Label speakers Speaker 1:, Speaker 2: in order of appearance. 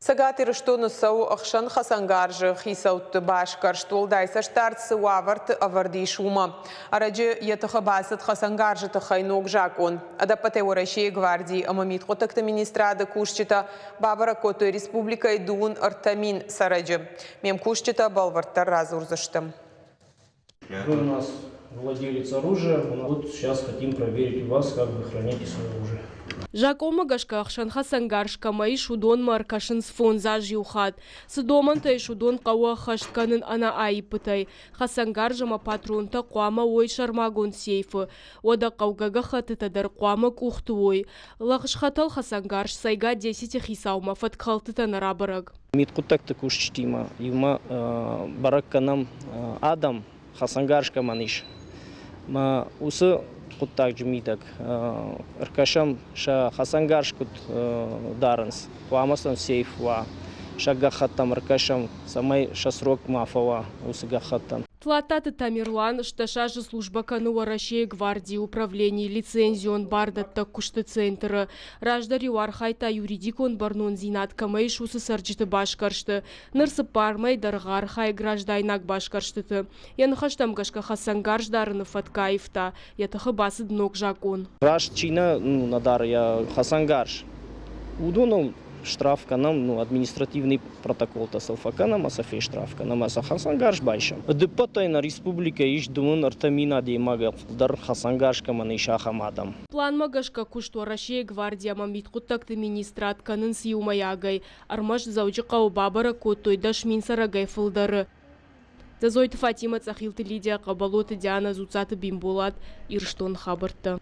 Speaker 1: Цӕгат Ирыстоны цӕуы ӕхсӕн хӕцӕнгарзы хицӕутты басгӕрст. Уӕлдай цӕстдард цы уавӕрты ӕвӕрд ис, уымӕ. Ӕрӕджы йӕ тыхы бацыд хӕцӕнгарзы тыххӕй ног закъон. Ӕдӕппӕтӕй Уӕрӕсейы гвардийы ӕмӕ мидхъуыддӕгты министрады кусджытӕ бабӕрӕг кодтой республикӕйы 33 000 цӕрӕджы. Ме мкусджытӕ бӕлвырддӕр радзурдзысты.
Speaker 2: Вы у нас владелец оружия, вот сейчас хотим проверить у вас, как вы храните свое оружие.
Speaker 3: Закъонмӕ гӕсгӕ ӕхсӕнхӕцӕнгарз кӕмӕ ис, уыдонмӕ ӕркӕсынц фондз аз иу хатт. Цы домӕнтӕ ис, уыдон хъӕуы ӕххӕст кӕнын ӕнӕ аиппытӕй. Хӕцӕнгарз ӕмӕ патронтӕ хъуамӕ уой сӕрмагонд сейфы. Уӕдӕ хъӕугӕ гӕххӕттытӕ дӕр хъуамӕ къухты уой. Лӕгъзхӕтӕл хӕцӕнгарз сайгӕ десяти хицаумӕ фӕткхӕлдтытӕ нӕ рабӕрӕг.
Speaker 2: Мидхъуыддӕгты кусджытимӕ иумӕ бӕрӕг кӕнӕм адӕм, хӕцӕнгарз кӕмӕн ис. Мӕ уыцы хъуыддаджы мидӕг ӕркӕсӕм, сӕ хӕцӕнгарз куыд дарынц, хъуамӕ сын сейф уа, сӕ гӕххӕттӕм ӕркӕсӕм, цӕмӕй сӕ срок ма фӕуа уыцы гӕххӕттӕн.
Speaker 3: Тлаттаты Тамерлан 18 азы службӕ кӕны Уӕрӕсейы гвардийы управленийы лицензион бардӕттӕг куысты центры. Раздӕр-иу архайдта юридикон бӕрнондзинад кӕмӕ ис, уыцы цӕрджыты басгӕрсты. Ныр цыппар мӕй дӕргъы архайы граждайнаг басгӕрстыты. Йӕ ныхӕстӕм гӕсгӕ хӕцӕнгарз дарыны фӕтк аивта, йӕ тыхы бацыд ног закъон.
Speaker 2: Раст чи нӕ, нӕ дары йӕ хӕцӕнгарз, уыдоныл штраф кӕнӕм, ну, административный протоколтӕ сыл фӕкӕнӕм ӕмӕ сӕ фештраф кӕнӕм ӕмӕ сӕ хӕцӕнгарз байсӕм. Ӕдыппӕтӕй нӕ республикӕйы ис 33 000 адӕймагӕй фылдӕр хӕцӕнгарз кӕмӕн ис, ахӕм адӕм.
Speaker 3: Планмӕ гӕсгӕ куыст Уӕрӕсейы гварди ӕмӕ мидхъуыддӕгты министрад кӕнынц иумӕйагӕй. Ӕрмӕст Дзӕуджыхъӕуы бабӕрӕг кодтой 10 000 цӕрӕгӕй фылдӕры. Дзӕзойты Фатимӕ, Цъӕхилты Лидия, Хъӕбӕлоты Диана, Дзуццаты Бимболат, Ирыстоны хабӕрттӕ.